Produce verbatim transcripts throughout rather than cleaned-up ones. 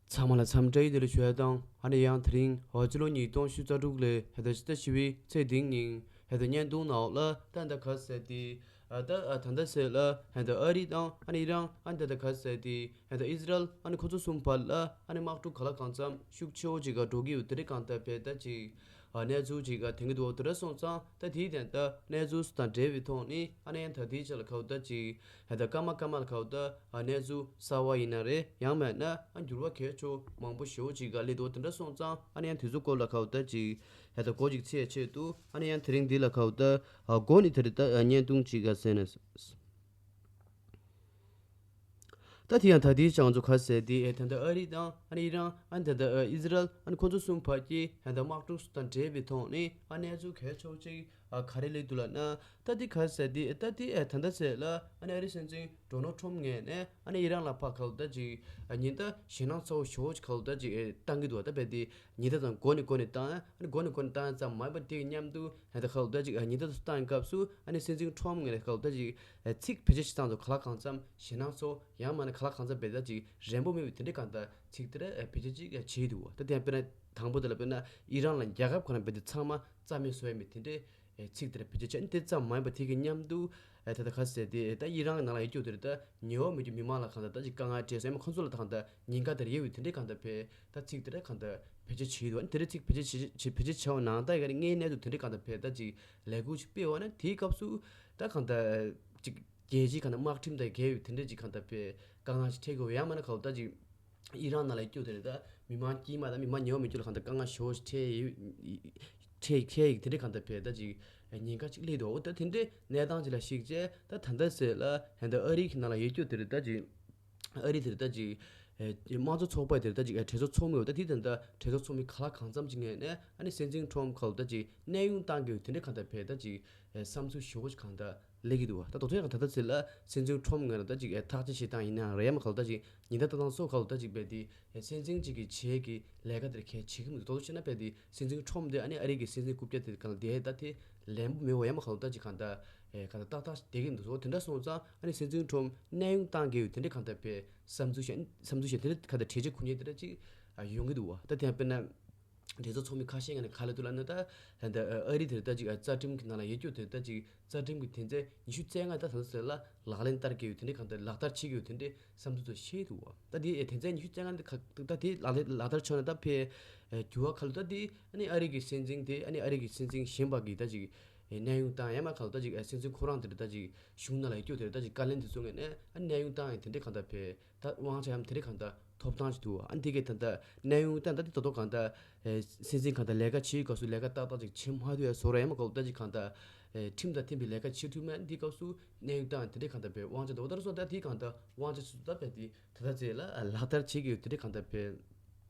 ཚང་མ་ལ་འཚམས་འདྲི་བདེ་ལེགས་ཞུ་ཡ་དང་། ཨ་ནི་ཡང་དེ་རིང་ཨ་སྤྱི་ལོ་ཉིས་སྟོང་ཉི་ཤུ་རྩ་དྲུག་ལོའི་ཧེ་ད་ཕྱི་ཟླ་བཞི་པའི་ཚེས་བདུན་ཉིན་ཧེ་ད་བརྙན་ཐུང་ནང་ལ་ད་ད་ག་ཟེར་ཏེ་ཨ་ད་ཨ་ད་ད་ཟེར་ལ་ཧེ་ད་ཨ་རི་དང་ཨ་ནི་ཨི་རན་ཨ་ནི་ད་ད་ག་ཟེར་ཏེ་ཧེ་ད་ཨི་ཟི་རལ་ཨ་ནི་ཁོ་ཚོ་གསུམ་བར་ལ་ཨ་ནི་དམག་འཁྲུག་ག་ལ་གང་འཚམ་ཤུགས་ཆེ་བོ་ཅིག་ག་འགྲོ་གི་ཡོད། དེ་རིང་གང་ལྟར་བས་ད་ཅིག་ཨ་གནས་ཚུལ་ཅིག་ག་ཐོན་གྱི་འདུག་དེ་འདྲ་སོང་ཙང་ད་དེའི་དོན་དག་གནས་ཚུལ་དང་འབྲེལ་བའི་ཐོག་ནས་ཨ་ནི་ཡང་ད་དེའི་ཆ་ལ་ག་བ་ད་ཅིག་ཧེ་ད་སྐར་མ་སྐར་མ་ལ་ག་བ་ད་ཨ་གནས་ཚུལ་གསར་བ་ཡིན་ན་རེད། ཡང་མེད་ན་ཨ་འགྱུར་བ་གལ་ཆེ་མང་པོ་ཞེ་པོ་ཅིག་ག་སླེབས་འདུག་དེ་འདྲ་སོང་ཙང་ཨ་ནི་ཡང་དེ་ཚོ་སྐོར་ལ་ག་བ་ད་ཅིག་ཧེ་ད་གོ་ཅིག་ཚེས་ཆེད་དུ་ཨ་ནི་ཡང་དེ་རིང་འདི་ལ་ག་བ་ད་ཨ་གོ་ནི་དེ་རེད། ད་ཨ་བརྙན་ཐུང་ཅིག་ག་ཟེར་ན། ད་དེ་ཡང་ད་དེའི་བྱང་ཚོ་ཁ་གསལ་དེ་ཨེ་ད་ལྟ་ཨ་རི་དང་ཨ་ནི་ཨི་རན་ཨ་ནི་ད་ལྟ་ཨ་ཨི་ཟི་རལ་ཨ་ནི་ཁོ་ཚོ་གསུམ་བར་གྱི་ཨ་ད་དམག་འཁྲུག་དང་འབྲེལ་བའི་ཐོག་ནས་ཨ་གནས་ཚུལ་གལ་ཆེ་བོ་ཅིག་ཨ་ག་རེ་སླེབས་འདུག་ལབ་ན། ད་དེ་ཁ་གསལ་དེ་ད་དེ་ཨེ་ད་ལྟ་ཚེ་ལ་ཨ་ནི་ཨ་རི་སྲིད་འཛིན་ཌོ་ནལ་ཊམ་ངོས་ནས་ཨ་ནི་ཨི་རན་ལ་ཕར་ག་བ་ད་ཅིག་ཨ་ཉེན་བརྡ་ཞེད་སྣང་ཚ་བོ་ཞེ་པོ་ཅིག་ག་བ་ད་ཅིག་ཨེ་བཏང་གི་འདུག་ད་དཔེ་དེ་ཉེན་བརྡ་དང་སྒོ་ནས་སྒོ་ནས་བཏང་ཨ་ནི་སྒོ་ནས་སྒོ་ནས་བཏང་ཙམ་མ་ཡིན་པར་དེ་གི་མཉམ་དུ་ཨ་ད་ག་བ་ད་ཅིག་ཨ་ཉེན་བརྡ་དེ་བཏང་སྐབས་སུ་ཨ་ནི་སྲིད་འཛིན་ཊམ་ངོས་ནས་ག་བ་ད་ཅིག་ཨ་ཚིག་བེད་སྤྱོད་བྱེད་སྟངས་ཚོ་ག་ལ་གང་འཚམ་ཞེད་སྣང་ཚོ་ཡང་མིན་ན་ག་ལ་གང་འཚམ་བེད་ད་ཅིག་རན་པོ་མེད་པའི་དེ་འདྲའི་གང་ལྟར་ཚིག་དེ་འདྲ་བེད་སྤྱོད་ཅིག་བྱས་འདུག་ད་དེ་ཡང་དཔེར་ན་དང་པོ་དེ་ལ་དཔེར་ན་ཨི་རན་ལ་རྒྱལ་ཁབ་ཁོ་རང་བེད་དེ་ཚང་མ་རྩ་མེད་བཟོ་ཡ་མེད་དེ་འདྲའི་ཚིག་དེ་འདྲ་བེད་སྤྱོད་བྱས། དེ་ཙམ་མ་ཡིན་པ་དེ་གི་མཉམ་དུ་ད་ལྟ་ག་ཟེར་དེ་ད་ཨི་རན་གྱི་ནང་ལ་ཡོད་རྒྱུ་དེ་རེད། ད་ཉེ་འོག་མི་རྒྱུ་མི་མང་ལ་གང་ལྟར་ད་ཅིག་དཀའ་ངལ་འཕྲད་སོང་ཡང་ཁོ་ཚོ་ལ་ད་གང་ལྟར་ཉེན་ཁ་དེ་རེ་ཡོད་པའི་དེ་འདྲའི་གང་ལྟར་བེད་ད་ཚིག་དེ་འདྲ་གང་ལྟར་བེད་སྤྱོད་བྱས་འདུག་ཨ་ནི་དེ་འདྲའི་ཚིག་བེད་སྤྱོད་བྱེད་བེད་སྤྱོད་བྱས་པ་ནང་ད་ཡ་ག་ནི་དངོས་གནས་དུ་དེ་འདྲའི་གང་ལྟར་བེད་ད་ཅིག་ལས་འགུལ་ཅིག་སྤེལ་བ་ན་དེའི་སྐབས་སུ་ད་གང་ལྟར་ཅིག་རྒྱལ་སྤྱིའི་གང་ལྟར་དམག་ཁྲིམས་དང་འགལ་བའི་དེ་འདྲའི་ཅིག་གང་ལྟར་བེད་དཀའ་ངལ་ཞིག་འཕྲད་དགོས་ཡང་མིན་ན་ག་བ་ད་ཅིག་ཨི་རན་ནང་ལ་སྐྱོད་དེ་རེད། ད་མི་མང་དཀྱུས་མ་དང་མི་མང་ཉེ་བ་མི་སྐྱོད་ལ་གང་ལྟར་དཀའ་ངལ་ཞེ་པོ་ཞིག་འཕྲད་ཡོད་འཕྲད་འཕྲད་ཡིག་དེ་འདྲའི་གང་ལྟར་བེད་ད་ཅིག་ཉེན་ཁ་ཅིག་སླེབས་འདུག་འོ་ད་དེ་འདྲའི་གནས་སྟངས་ཅིག་ལ་གཞིགས་བྱས་ད་ད་ལྟ་ཟེར་ལ་ཧན་ད་ཨ་རི་གི་ནང་ལ་ཡོད་རྒྱུ་དེ་རེད། ད་ཅིག་ཨ་རི་དེ་རེད། ད་ཅིག་དམངས་གཙོ་ཚོགས་པ་དེ་རེད། ད་ཅིག་གྲོས་ཚོགས་ཚོགས་མི་འོ་ད་དེ་ད་ད་གྲོས་ཚོགས་ཚོགས་མི་ག་ལ་གང་འཚམ་ཅིག་ངོས་ནས་ཨ་ནི་སྲིད་འཛིན་ཁྲོམ་ག་ལ་ད་ཅིག་གནས་དབྱུང་བཏང་རྒྱུ་དེ་འདྲའི་གང་ལྟར་བེད་ད་ཅིག་བསམ་ཚུལ་ཞེ་པོ་ཅིག་གང་ལྟར་སླེབས་ཀྱི་འདུག་བ། ད་དོ་ཚོད་ཡང་ད་ལྟ་ཚེ་ལ་སྲིད་འཛིན་ཁྲོམ་ངོས་ལ་ད་ཅིག་ཐག་གཅོད་བྱེད་སྟངས་ཡིན་ནའང་རེད་ཡ་མ་ག་ལ་ད་ཅིག་ཉེན་བརྡ་ལྟ་སྟངས་སོགས་ག་ལ་ད་ཅིག་བེད་དེ་སྲིད་འཛིན་ཅིག་གི་བྱེད་ཀྱི་ལས་ཀ་དེར་གལ་ཆེ་གི་མི་འདུག་དོ་ཚོད་བྱས་ན་བེད་དེ་སྲིད་འཛིན་ཁྲོམ་དེ་ཨ་ནི་ཨ་རི་གི་སྲིད་འཛིན་རྐུབ་བཀྱག་དེ་ག་ལ་དེ་ད་དེ་ལན་པོ་མེད་བ་ཡ་མ་ག་ལ་ད་ཅིག་གང་ལྟར་གང་ལྟར་ཏག་ཏག་བསྡད་ཀྱི་མི་འདུག་སོ་དེ་འདྲ་སོང་ཙང་ཨ་ནི་སྲིད་འཛིན་ཁྲོམ་གནས་དབྱུང་བཏང་གི་ཡོད་དེ་འདྲ་གང་ལྟར་བེད་བསམ་ཚུལ་བཤད་བསམ་ཚུལ་བཤད་དེ་འདྲ་གང་ལྟར་གྲོས་ཆོད་ཁུར་མཁན་དེ་འདྲ་ཅིག་ཡོང་གི་འདུག་བ། ད་དེ་ཡང་དཔེར་ན། གྲོས་ཚོགས་ཚོགས་མི་ཁ་ཤས་ཀྱིས་ནི་ག་རེ་ལབ་འདུག་ལབ་ན། ད་ད་ལྟ་ཨ་རི་དེར་ད་ཅིག་རྩ་ཁྲིམས་ཀྱི་ནང་ལ་ཡོད་རྒྱུ་དེ་ད་ཅིག་རྩ་ཁྲིམས་ཀྱི་དོན་ཚན་ཉི་ཤུ་རྩ་ལྔ་ད་ད་ཟེར་ལ་ལག་ལེན་བསྟར་གྱི་ཡོད་དེ་འདྲའི་གང་ལྟར་ལག་བསྟར་བྱེད་ཀྱི་ཡོད་དེ་འདྲའི་བསམ་ཚུལ་ཚོ་བཤད་འདུག་བ། ད་དེ་དོན་ཚན་ཉི་ཤུ་རྩ་ལྔ་འདི་ག་ད་དེ་ལག་ལེན་ལག་བསྟར་བྱུང་ན་ད་ཕའི་འགྱུར་བ་ག་ལ་ད་དེ་ཨ་ནི་ཨ་རི་གི་སྲིད་འཛིན་དེ་ཨ་ནི་ཨ་རི་གི་སྲིད་འཛིན་གཞན་པ་གིས་ད་ཅིག་གནས་དབྱུང་བཏང་ཡ་མ་ག་ལ་ད་ཅིག་སྲིད་འཛིན་ཁོ་རང་དེ་འདྲ་ད་ཅིག་གཞུང་ནང་ལ་ཡོད་རྒྱུ་དེ་ད་ཅིག་བཀའ་བློན་དེ་ཚོ་ངོས་ནས་ཨ་ནི་གནས་དབྱུང་བཏང་ཡ་དེ་འདྲའི་གང་ལྟར་ཕའི། ད་དབང་ཆ་ཡང་དེ་འདྲའི་གང་ལྟར་ཐོབ་ཐང་ཞིག་འདུག་ཨ་འདི་གའི་ད་ལྟ་གནས་དབྱུང་བཏང་ད་འདི་ད་དོ་གང་ལྟར་སྲིད་འཛིན་གང་ལྟར་ལས་ཀ་བྱེད་སྐབས་སུ་ལས་ཀ་ཏག་ཏག་ཅིག་བྱེད་མ་ཐུབ་ཡ་བཟོ་ར་ཡ་མ་ག་ལ་ད་ཅིག་གང་ལྟར་ཁྲིམས་དང་མཐུན་པའི་ལས་ཀ་བྱེད་ཐུབ་མེད་འདི་སྐབས་སུ་གནས་དབྱུང་བཏང་དེ་འདྲའི་གང་ལྟར་བའི་དབང་ཆ་འདུག་ད་རུ་སོང་ད་འདི་གང་ལྟར་དབང་ཆ་སུ་ད་བས་འདི་ད་ལྟ་ཚེ་ལ་ལག་བསྟར་བྱེད་ཀྱི་ཡོད་དེ་འདྲའི་གང་ལྟར་བས།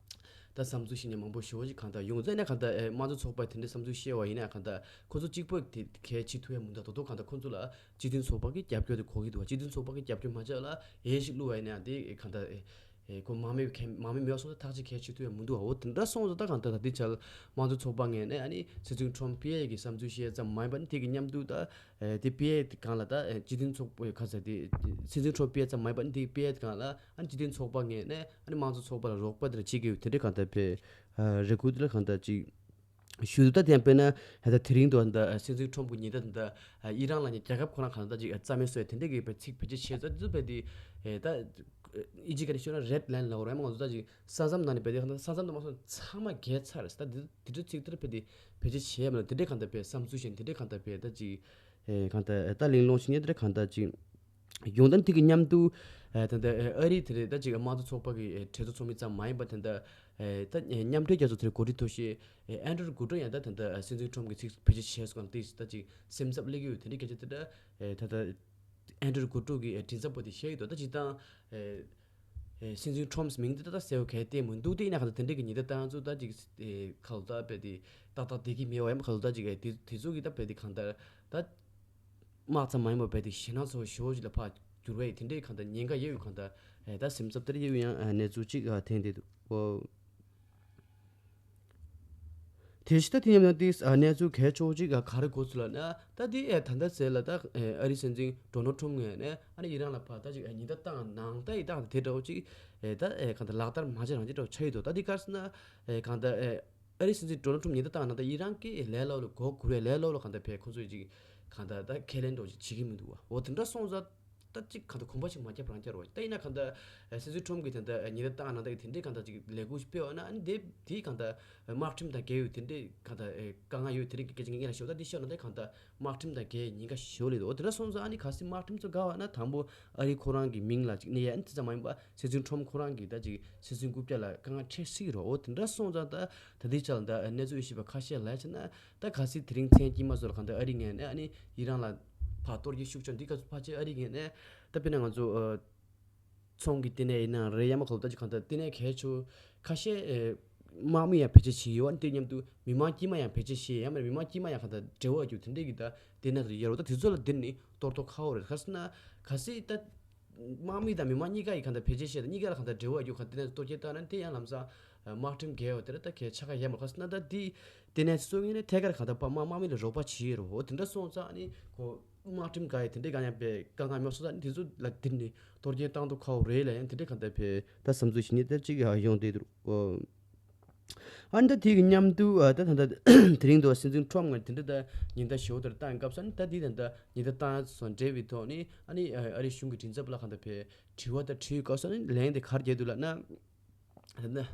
ད་བསམ་ཚུལ་བཤད་མཁན་མང་པོ་ཞེ་པོ་ཅིག་གང་ལྟར་ཡོང་ཙང་ནས་གང་ལྟར་དམངས་གཙོ་ཚོགས་པ་དེ་འདྲའི་བསམ་ཚུལ་བཤད་པ་ཡིན་ན་གང་ལྟར་ཁོ་ཚོ་གཅིག་པོས་དེ་གལ་ཆེ་ཐུབ་ཡ་མི་འདུག་ད་དོ་གང་ལྟར་ཁོ་ཚོ་ལ་སྤྱི་མཐུན་ཚོགས་པ་གི་རྒྱབ་སྐྱོར་དེ་དགོས་ཀྱི་འདུག་སྤྱི་མཐུན་ཚོགས་པ་གི་རྒྱབ་སྐྱོར་མ་བྱས་ལ་འོས་ཤིག་བླུགས་པ་ཡིན་ན་དེ་གང་ལྟར་ཁོ་མང་མོས་མཁན་མང་མོས་མེད་པ་སོང་ཙང་ཐག་གཅོད་གལ་ཆེ་ཐུབ་ཡ་མི་འདུག་འོ་དེ་འདྲ་སོང་ཙང་ད་གང་ལྟར་ད་འདི་ཆར་དམངས་གཙོ་ཚོགས་པ་ངོས་ནས་ཨ་ནི་སྲིད་འཛིན་ཁྲོམ་ཕི་ཨེ་གི་བསམ་ཚུལ་བཤད་ཙམ་མ་ཡིན་པ་ནི་དེ་གི་མཉམ་དུ་ད་དེ་ཕི་ཨེ་གང་ལ་ད་སྤྱི་མཐུན་ཚོགས་པ་ག་ཟེར་དེ་སྲིད་འཛིན་ཁྲོམ་ཕི་ཨེ་ཙམ་མ་ཡིན་པ་ནི་དེ་ཕི་ཨེ་གང་ལ་ཨ་ནི་སྤྱི་མཐུན་ཚོགས་པ་ངོས་ནས་ཨ་ནི་དམངས་གཙོ་ཚོགས་པ་ལ་རོགས་པ་དེ་འདྲ་བྱེད་ཀྱི་ཡོད་དེ་འདྲ་གང་ལྟར་ཕའི་རེ་སྐུལ་དེ་ལ་གང་ལྟར་ཅིག་ཞུ་འདུག་ད་དེ་ཡང་དཔེར་ན་ད་དེ་རིང་དུ་ད་སྲིད་འཛིན་ཁྲོམ་གྱི་ཉེན་བརྡ་ད་ཨི་རན་ལ་ནི་རྒྱལ་ཁབ་ཁོ་རང་གང་ལྟར་ཅིག་རྩ་མེད་བཟོ་ཡ་དེ་འདྲ་གི་ཚིག་བེད་སྤྱོད་བྱས་ཙང་དེ་ཚོ་བས་དེ་ད་ཨི་ཇི་ག་ནས་ཤོད་ན་རེད་ལན་ལ་འོ་རེད་མ་ང་ཚོ་ད་ཅིག་ས་མཚམས་ནང་ནས་བས་དེ་གང་ལྟར་ས་མཚམས་དུ་མ་སོང་ཚང་མ་བརྒལ་ཚར་རེད། ད་དེ་དེ་ཚོ་ཚིག་དེ་འདྲ་བས་དེ་བེད་སྤྱོད་བྱས་མ་ལ་དེ་འདྲ་གང་ལྟར་བས་བསམ་ཚུལ་བཤད་དེ་འདྲ་གང་ལྟར་བས་ད་ཅིག་གང་ལྟར་ད་གླེང་སློང་བྱེད་མཁན་དེ་འདྲ་གང་ལྟར་ཅིག་ཡོང་དོན་དེ་གི་མཉམ་དུ་ད་ལྟ་ཨ་རི་དེ་རེད། ད་ཅིག་དམངས་གཙོ་ཚོགས་པ་གི་གྲོས་ཚོགས་ཚོགས་མི་ཙམ་མ་ཡིན་པར་ད་ལྟ་ད་མཉམ་འབྲེལ་རྒྱལ་ཚོགས་དེ་རེད། འགོ་ཁྲིད་ཐོག་ཤེས་ཨན་ཌྲུ་གུ་ཊོ་ཡང་ད་ད་ལྟ་སྲིད་འཛིན་ཁྲོམ་གྱི་ཚིག་བེད་སྤྱོད་བྱས་སོང་ལ་དེ་ད་ཅིག་སེམས་འཚབ་སླེབས་ཀྱི་ཡོད་དེ་འདྲའི་སྐད་ཆ་དེ་འདྲ་ད་ལྟ་ཨན་ཌྲུ་གུ་ཊོ་གི་མགྲིན་ཚབ་པོ་དེ་བཤད་ཀྱི་འདུག་ད་ཅིག་དང་སྲིད་འཛིན་ཁྲོམ་མིང་དེ་ད་ལྟ་གསལ་པོ་གལ་ཏེ་མི་འདུག་དེ་ཡིན་ན་ག་ད་དེ་འདྲའི་གི་ཉེན་བརྡ་བཏང་ཚུལ་ད་ཅིག་ཁ་ལོ་ད་བས་དེ་ཏག་ཏག་བསྡད་ཀྱི་མེད་པ་ཡང་ཁ་ལོ་ད་ཅིག་དེ་དེ་ཚོ་གི་ད་བས་དེ་གང་ལྟར་ད། དམག་ཙམ་མ་ཡིན་པར་རྦད་དེ་ཞེད་སྣང་ཚ་བོ་ཞེ་པོ་ཅིག་ལ་ཕར་གྱུར་བའི་དེ་འདྲའི་གང་ལྟར་ཉེན་ཁ་ཡོད་པའི་གང་ལྟར་ད་སེམས་འཚབ་སྟེར་ཡོད་པའི་ཡང་གནས་ཚུལ་ཅིག་ཐོན་བསྡད་འདུག་གོ། དེ་བཞིན་ད་དེ་ཡིན་ན་དེ་གནས་ཚུལ་གལ་ཆེ་བོ་ཅིག་ག་རེ་གོ་ཚུལ་ལབ་ན། ད་དེ་ཨེ་ད་ལྟ་ཟེར་ལ་ད་ཨེ་ཨ་རིའི་སྲིད་འཛིན་ཌོ་ནལ་ཊམ་ངོས་ནས་ཨ་ནི་ཨི་རན་ལ་ཕར་ད་ཅིག་ཨེ་ཉེན་བརྡ་བཏང་གནང་ད་ཡི་ད་དེ་འདྲ་བོ་ཅིག་ཨེ་ད་ཨེ་གང་ལྟར་ལག་བསྟར་མ་བྱས་རང་བྱས་འདྲ་བོ་ཆགས་ཡོད་འདུག་ད་དེ་ག་རེ་ཟེར་ན་ཨེ་གང་ལྟར་ཨེ་ཨ་རིའི་སྲིད་འཛིན་ཌོ་ནལ་ཊམ་ཉེན་བརྡ་བཏང་གནང་ད་ཨི་རན་གྱིས་ལས་སླ་པོ་ལ་གོ་དགོས་རེད། ལས་སླ་པོ་ལ་གང་ལྟར་ཕར་ཁོ་ཚོས་ཅིག་གང་ལྟར་ད་ཁས་ལེན་འདྲ་བོ་ཅིག་བྱེད་ཀྱི་མི་འདུག་བ། འོ་དེ་འདྲ་སོང་ཙང་། ད་ཅིག་གང་ལྟར་གོམ་པ་ཞིག་མ་བརྒྱབ་རང་རྒྱག་རོགས། ད་ཡིན་ན་གང་ལྟར་སྲིད་འཛིན་ཊམ་གྱིས་དེ་འདྲ་ཉེན་བརྡ་བཏང་གནང་ད་གི་དེ་འདྲའི་གང་ལྟར་ཅིག་ལས་འགུལ་ཞིག་སྤེལ་བ་ན། ཨ་ནི་དེ་དེའི་གང་ལྟར་དམག་ཁྲིམས་དང་འགལ་ཡོད་དེ་འདྲའི་གང་ལྟར་དཀའ་ངལ་ཡོད་དེ་འདྲའི་སྐད་ཆ་ངས་ལ་ཤོད། ད་དེ་ཤོད་ན་ད་གང་ལྟར་དམག་ཁྲིམས་དང་འགལ་ཉེན་ཁ་ཞོ་ལེ་འདུག་འོ་དེ་འདྲ་སོང་ཙང་ཨ་ནི་གལ་སྲིད་དམག་ཁྲིམས་ཚོ་འགལ་བ་ན་དང་པོ་ཨ་རིའི་ཁོ་རང་གི་མིང་ལ་ཅིག་གནས་ཡ། ཨ་ནི་དེ་ཙམ་མ་ཡིན་པ་སྲིད་འཛིན་ཊམ་ཁོ་རང་གི་ད་ཅིག་སྲིད་འཛིན་རྐུབ་བཀྱག་ལ་དཀའ་ངལ་འཕྲད་སྲིད་རོགས། འོ་དེ་འདྲ་སོང་ཙང་ད་ད་ལྟའི་ཆ་ལ་ད་གནས་ཚུལ་ཡོད་ཤེས་པ་ཁ་ཤས་ལ་བྱས་ན། ད་གལ་སྲིད་དེ་རིང་མཚན་དཀྱིལ་མ་ཚོ་ལ་གང་ལྟར་ཨ་རི་ངོས་ནས་ཨ་ནི་ཨི་རན་ལ་ཕར་གཏོར་རྒོལ་ཤུགས་ཆེན་འདི་ག་ཚོད་ཕར་བྱས། ཨ་རི་ངོས་ནས་ད་དཔེར་ན་ང་ཚོ་ཨ་ཚོང་གི་ལྟེ་གནས་ཡིན་ན་རེད། ཡང་མ་གོ་ད་ཅིག་གང་ལྟར་ལྟེ་གནས་གལ་ཆེ་ཁ་ཤས་ཨེ་དམག་མི་ཡང་བེད་སྤྱོད་བྱེད་ཡོད། ཨ་ནི་དེ་མཉམ་དུ་མི་མང་དཀྱུས་མ་ཡང་བེད་སྤྱོད་བྱེད། ཡང་མིན་མི་མང་དཀྱུས་མ་ཡང་གང་ལྟར་འབྲེལ་བ་རྒྱུ་དེ་འདྲས་ཀྱི་ད་ལྟེ་གནས་ཚོ་ཡོད་རེད། ད་དེ་ཚོ་ལ་འདིར་ནི་གཏོར་ཐོག་ཁ་བོ་རེད། ག་ཟེར་ན་གལ་སྲིད་ད། དམག་མི་དང་མི་མང་གཉིས་ཀ་ཡི་གང་ལྟར་བེད་སྤྱོད་བྱས་ཏེ་གཉིས་ཀ་ལ་གང་ལྟར་འབྲེལ་བ་ཡོད་མཁན་དེ་ནས་གཏོར་སྐྱོན་བཏང་ན་དེ་ཡང་ལམ་སང་དམག་ཁྲིམས་འགལ་བ་དེ་རེད། ད་གལ་ཆ་ག་ཡ་མ་ག་ཟེར་ན་ད་དེ་དེ་ནས་སོ་ངེས་ནས་ཐད་ཀར་གང་ལྟར་དམག་དམག་མི་ལ་རོགས་པ་བྱེད་ཡོད་རེད། འོ་དེ་འདྲ་སོང་ཙང་ཨ་ནི་ཁོ་དམག་ཁྲིམས་འགལ་ཡ་དེ་འདྲས་གང་ཡང་པའི་དཀའ་ངལ་མྱོང་སོང་ཙང་ཨ་ནི་དེ་ཚོ་ལ་དེ་ནས་གཏོར་སྐྱོན་བཏང་ཐུབ་ཁག་པོ་རེད་ལ། ཡང་དེ་འདྲས་གང་ལྟར་བས་ད་བསམ་ཚུལ་ཞིག་ནི་དེ་གཅིག་ཡོང་བསྡད་འདུག་འོ། ཨ་ནི་ད་དེ་གི་མཉམ་དུ་ཨ་ད་ད་ད་དེ་རིང་དུ་སྲིད་འཛིན་ཊམ་ངོས་དེ་འདྲ་ད་ཉེན་བརྡ་ཞེ་པོ་དེར་བཏང་སྐབས་སུ་ཨ་ནི་ད་དེ་ད་ད་ཉེན་བརྡ་བཏང་སོང་འབྲེལ་བའི་ཐོག་ནས་ཨ་ནི་ཨ་རིའི་གཞུང་གི་མགྲིན་ཚབ་ལ་གང་ལྟར་བས་དྲི་བ་ད་དྲིས་སྐབས་སུ་ཨ་ནི་ལན་དེ་ག་རེ་བརྒྱབ་འདུག་ལབ་ན། ད་ད་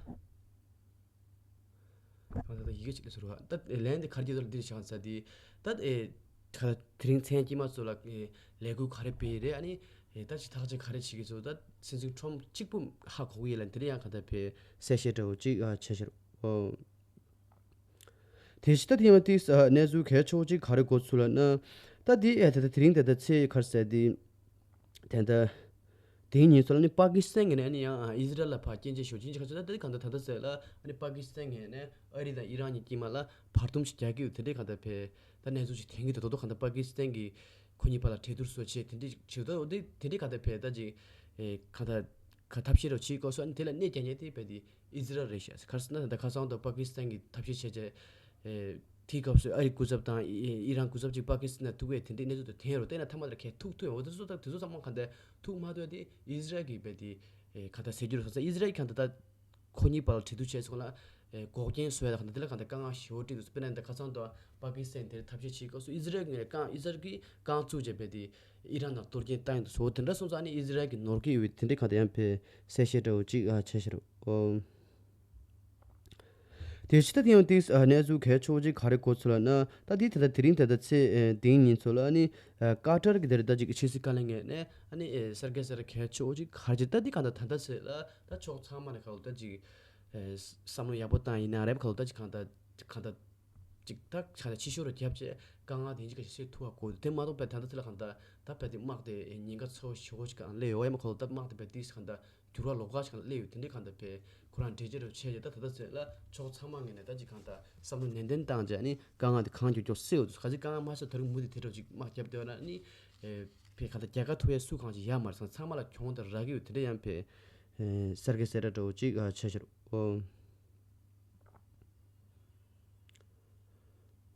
ད་ཡི་གེ་གཅིག་ལ་ཟུར་བ་ད་ལན་དེ་ག་རེ་བརྒྱབ་འདུག་ལབ་འདིར་བཞག་ས་དེ་ད་ཨེ་ད་དེ་རིང་མཚན་དཀྱིལ་མ་ཚོ་ལ་ཨེ་ལས་འགུལ་ག་རེ་སྤེལ་རེད། ཨ་ནི་ཨེ་ད་ཅི་ཐག་གཅོད་ག་རེ་བྱེད་ཀྱི་ཚོ་ད་སྲིད་འཛིན་ཊམ་གཅིག་པུ་ཧ་གོ་གི་ཡོད་ལ་འདིར་ཡང་གང་ལྟར་བས་གསལ་བཤད་འདྲ་བོ་གཅིག་ཨ་བྱས་ཤར་འོ། དེ་བཞིན་ད་དེ་ཡང་དེ་གནས་ཚུལ་གལ་ཆེ་བོ་གཅིག་ག་རེ་གོ་ཚུལ་ལབ་ན། ད་དེ་ཨེ་ད་ད་དེ་རིང་ད་ད་ཚེས་ག་རེ་ཟེར་དེ། དེ་ད་དེའི་ཉིན་ཚོ་ལ་ནི་པ་ཀི་སི་ཐན་གྱི་ནས་ནི་ཡང་ཨི་ཟི་རལ་ལ་ཕར་སྐྱོན་བརྗོད་ཞུ་ཅིང་ཆ་ཁ་ཚོད་ད་དེ་གང་ལྟར་ད་ད་ཟེར་ལ་ཨ་ནི་པ་ཀི་སི་ཐན་གྱི་ནས་ཨ་རི་དང་ཨི་རན་གཉིས་དཀྱིལ་མ་ལ་བར་འདུམ་ཞིག་རྒྱག་གི་ཡོད། དེ་འདྲའི་གང་ལྟར་བས་ད་གནས་ཚུལ་ཞིག་ཐོན་གྱི་འདུག་ད་དོ་གང་ལྟར་པ་ཀི་སི་ཐན་གྱི་ཁོ་གཉིས་བར་ལ་གྲོས་བསྡུར་སོགས་བྱས་དེ་འདྲའི་བྱེད་ད་འོ་དེ་དེ་འདྲའི་གང་ལྟར་བས་ད་ཅིག་ཨེ་གང་ལྟར་ག་ཐབས་ཤེས་རོགས་བྱེད་དགོས་སོགས་ཨ་ནི་དེ་ལ་གནོད་རྒྱག་མཁན་དེ་བས་དེ་ཨི་ཟི་རལ་རེད་ཤག་ག་རེ་ཟེར་ན་ད་ཁ་སང་དུ་པ་ཀི་སི་ཐན་གྱི་ཐབས་ཤེས་བྱས་རྗེས་ཨེ་དེའི་སྐབས་སུ་ཨ་རི་སྐུ་ཚབ་དང་ཨི་ཨི་རན་སྐུ་ཚབ་ཅིག་པ་ཀི་སི་ཐན་ཐུག་པའི་དེ་འདྲའི་གནས་ཚུལ་དེ་ཐོན་རོགས་བལྟས་ན་ཐ་མ་དེར་ཁས་ཐུག་ཐུག་ཡོང་འོ་དེ་ཚོ་དང་དེ་ཚོ་ཚང་མ་གང་ལྟར་ཐུག་མ་ཐུག་དེ་ཨི་ཟི་རལ་གྱིས་བས་དེ་ཨེ་གང་ལྟར་ཟེར་རྒྱུ་རེད་ཟེར་ན་ཨི་ཟི་རལ་གྱིས་གང་ལྟར་ད་ཁོ་གཉིས་བར་ལ་གྲོས་བསྡུར་བྱས་སོང་ལ་ཨེ་འགོག་རྐྱེན་བཟོ་ཡ་ད་གང་ལྟར་དེ་ལ་གང་ལྟར་དཀའ་ངལ་ཞེ་པོ་འཕྲད་འདུག་དཔེར་ན་ད་ཁ་སང་དུ་པ་ཀི་སི་ཐན་དེར་ཐབས་ཤེས་བྱེད་སྐབས་སུ་ཨི་ཟི་རལ་གྱིས་རྐང་ཨི་ཟི་རལ་གྱིས་རྐང་བཙུགས་བྱས་བས་དེ་ཨི་རན་དང་གཏོར་སྐྱོན་བཏང་ཡོད་འདུག་སོ་དེ་འདྲ་སོང་ཙང་ཨ་ནི་ཨི་ཟི་རལ་གྱི་ནོར་འཁྲུལ་ཡོད་པའི་དེ་འདྲའི་གང་ལྟར་ཡང་བས་གསལ་བཤད་འདྲ་བོ་ཅིག་ཨ་བྱས་ཤག་རོ། དེ་ཕྱི་ད་དེ་ཡང་ཏིས་གནས་ཚུལ་གལ་ཆེ་བོ་ཅིག་ག་རེ་གོ་ཚུལ་ལབ་ན། ད་དེ་ད་ལྟ་དེ་རིང་ད་ལྟ་ཚེས་དེའི་ཉིན་ཚོ་ལ་ཨ་ནི་ཀ་ཏར་གྱི་དེར་ད་ཅིག་ཕྱི་སྲིད་བཀའ་བློན་ངོས་ནས་ཨ་ནི་གསར་འགོད་གསར་གལ་ཆེ་བོ་ཅིག་ག་རེ་ཅིག་ད་དེ་གང་ལྟར་ད་ལྟ་ཚེས་ལ་ད་ཕྱོགས་ཚང་མ་ནས་ག་ལོ་ད་ཅིག་བསམ་བློ་ཡག་པོ་བཏང་ཡིན་ན་རེད་ག་ལོ་ད་ཅིག་གང་ལྟར་གང་ལྟར་ཅིག་ད་གང་ལྟར་ཕྱི་ཤོར་རྒྱབ་བྱས་དཀའ་ངལ་དེ་ཅིག་ག་ཞིག་སེལ་ཐུབ་པ་དགོས་དེ་མ་གཏོགས་པའི་ད་ལྟ་ཚེས་ལ་གང་ལྟར་ད་བས་དེ་དམག་དེ་ཉེན་ཁ་ཚ་བོ་ཞེ་བོ་ཅིག་གང་སླེབས་ཡོད་ཡ་མ་ག་ལོ་ད་དམག་དེ་བས་དེ་གང་ལྟར། འགྱུར་བ་ལོགས་ཀ་ཞིག་སླེབས་ཡོད་དེ་འདྲའི་གང་ལྟར་བས་ཁོ་རང་འགྲེལ་བརྗོད་རུ་བྱས་རྗེས་ད་ད་ལྟ་ཚེ་ལ་ཕྱོགས་ཚང་མ་ངོས་ནས་ད་ཅིག་གང་ལྟར་བསམ་བློ་ནན་ཏན་བཏང་རྗེས་ནི་དཀའ་ངལ་དེ་གང་མགྱོགས་མགྱོགས་སེལ་འོས་སུ་ག་ཚོད་དཀའ་ངལ་མ་ཤོར་ད་རུང་མུ་མཐུད་དེ་འདྲ་ཅིག་དམག་རྒྱབ་སྡོད་ན་ནི་བས་གང་ལྟར་རྒྱལ་ཁ་ཐོབ་ཡས་སུ་གང་ཅིག་ཡ་མ་རེད་སང་ཚང་མ་ལ་གྱོང་དང་རག་གི་ཡོད་དེ་འདྲ་ཡང་བས་གསར་གྱི་གསལ་བསྒྲགས་འདྲ་བོ་ཅིག་བྱས་ཤག་རོ།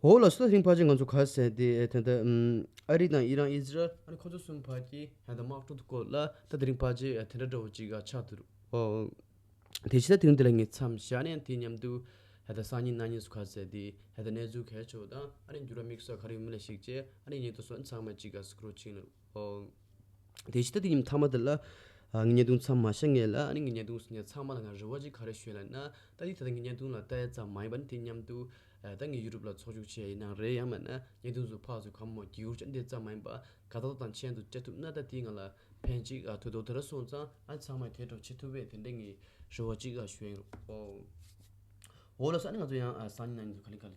འོ་ལགས་སོ། ད་དེ་རིང་ཕལ་ཆེར་ང་ཚོ་ག་ཟེར་དེ་ད་ལྟ་ཨ་རི་དང་ཨི་རན་ཨི་ཟི་རལ་ཨ་ནི་ཁོ་ཚོ་གསུམ་བར་གྱི་ད་ལྟ་དམག་འཁྲུག་གི་སྐོར་ལ་ད་དེ་རིང་ཕལ་ཆེར་དེ་འདྲ་འདྲ་བོ་ཅིག་ཆགས་འདུག་འོ་དེ་ཕྱི་ད་དེ་རིང་འདི་ལ་ངས་མཚམས་བཞག་ནས་དེ་མཉམ་དུ་ད་ལྟ་སང་ཉིན་གནངས་ཉིན་སུ་ག་ཟེར་དེ་ད་ལྟ་གནས་ཚུལ་གལ་ཆེ་བ་དང་ཨ་ནི་འགྱུར་བ་དམིགས་བསལ་ག་རེ་ཡོད་མེད་ལ་གཞིགས་བྱས་ཨ་ནི་ཉིན་ཐོ་སོགས་ཚང་མ་ཅིག་ག་སི་ཀྲོལ་བྱེད་ནས་འོ། དེ་ཕྱི་ད་དེ་ཉིན་མཐའ་མ་དེ་ལ་ངའི་བརྙན་ཐུང་མཚམས་མ་བཞག་ངེས་ལ་ཨ་ནི་ངའི་བརྙན་ཐུང་གཟིགས་མཁན་ཚང་མ་ལ་ང་རེ་བ་ཅིག་ག་རེ་ཞུ་ལབ་ན་ད་དེ་ད་ལྟ་ངའི་བརྙན་ཐུང་ལ་ལྟ་ཡ་ཙམ་མ་ཡིན་པ་ནི་དེ་མཉམ་དུ་ད་ངའི་ཡུ་ཊུབ་ལ་ཚོགས་ཞུགས་བྱས་ཡིན་ནའང་རེད་ཡང་མིན་ན་བརྙན་ཐུང་ཚོ་ཕར་ཚུར་གང་མང་བརྒྱུད་བཅར་འདི་ཙམ་མ་ཡིན་པ་དགའ་རྟགས་དང་མཆན་དུ་སྤྲད་ཐུབ་ན་ད་དེ་ང་ལ་ཕན་ཅིག་ཐོགས་འདུག་དེ་འདྲ་སོང་ཙང་ཨ་ཚང་མས་དེ་འདྲ་བྱེད་ཐུབ་པས་དེ་འདྲ་ངའི་རེ་བ་ཅིག་ཞུ་ཡིན་རོགས། འོ་ལགས་སོ། ཨ་ནི་ང་ཚོ་ཡང་སང་ཉིན་གནངས་ཉིན་ག་ལེ་ག་ལེ་བྱ།